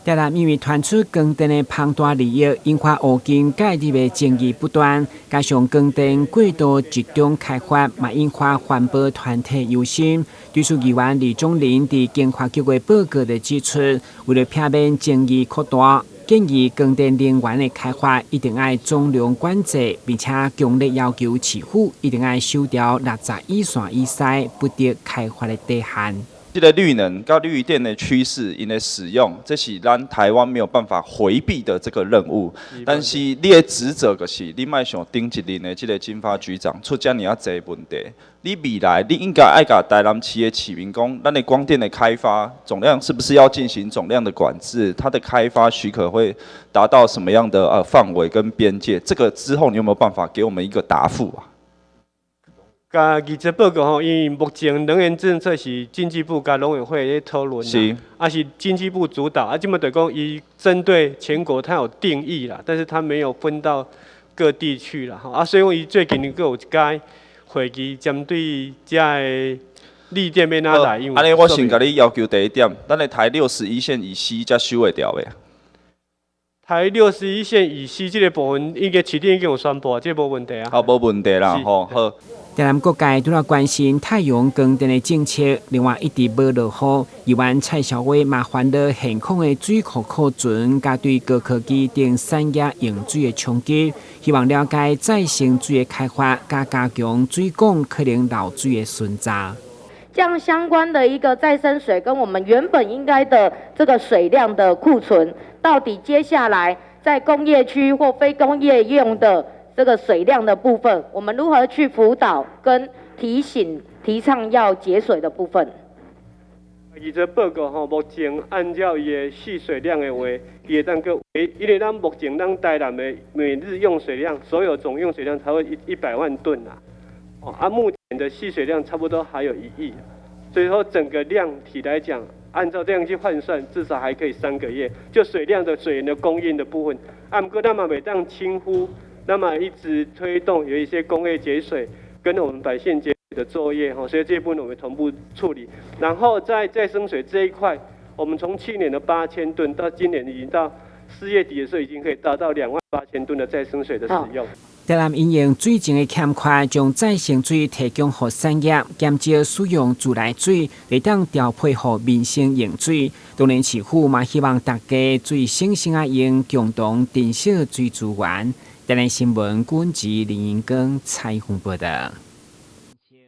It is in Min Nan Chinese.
台南因為傳出光電的龐大利益，引發烏金介入的爭議不斷。加上光電過度集中開發，嘛引發環保團體憂心。對此，議員李宗霖佇經發局的報告就指出，為了避免爭議擴大，建議光電能源的開發一定愛總量管制，並且強烈要求市府一定愛守牢60里線以西不得開發的底線。這个綠能佮綠電的趨勢，𪜶的使用，這是咱台灣沒有辦法迴避的這個任務。但是你的職責就是，你莫像頂一任的這个經發局長出遮爾仔濟問題。你未來你應該愛共台南市的市民講，咱的光電的開發總量是不是要進行總量的管制？它的開發許可會達到什麼樣的範圍跟邊界？這個之後你有沒有辦法給我們一個答覆啊？佮議這報告吼，因為目前能源政策是經濟部佮農委會咧討論啦，啊是經濟部主導，啊這馬就講伊針對全國，它有定義啦，但是它沒有分到各地去啦，吼啊所以講伊最近閣有一擺會議針對遮个綠電欲按怎來？因為按呢我先共你要求第一點，咱的台61線以西才收會著袂？台61線以西這个部分，應該市長已經有宣布啊，這個無問題啊。好，無問題啦，吼好。台南各界除了關心太陽光電的政策，另外一直無落雨。議員蔡蕭偉嘛煩惱現況的水庫庫存，佮對高科技等產業用水的衝擊，希望了解再生水的開發，佮加強水管可能漏水的巡查。這樣相關的一個再生水跟我們原本應該的這個水量的庫存，到底接下來在工業區或非工業用的這個水量的部分，我們如何去輔導跟提醒、提倡要節水的部分？伊這報告吼，目前按照伊的蓄水量的話，伊會當閣因為咱目前咱台南的每日用水量，所有總用水量才會100萬噸啦。哦，啊，目前的蓄水量差不多還有1億，所以說整個量體來講，按照這樣去換算，至少還可以3個月。就水量的水源的供應的部分，啊，毋過咱嘛袂當輕忽，那麼一直推動有一些工業節水跟我們百姓節水的作業，哈，所以這一部分我們同步處理。然後在再生水這一塊，我們從去年的8000噸到今年已經到4月底的時候，已經可以達到28000噸的再生水的使用。台南因應水情的欠缺，將再生水提供予產業，減少使用自來水，會當調配予民生用水。當然，市府嘛希望大家水省省仔用，共同珍惜水資源。台南新聞，軍籍林英光採訪報道。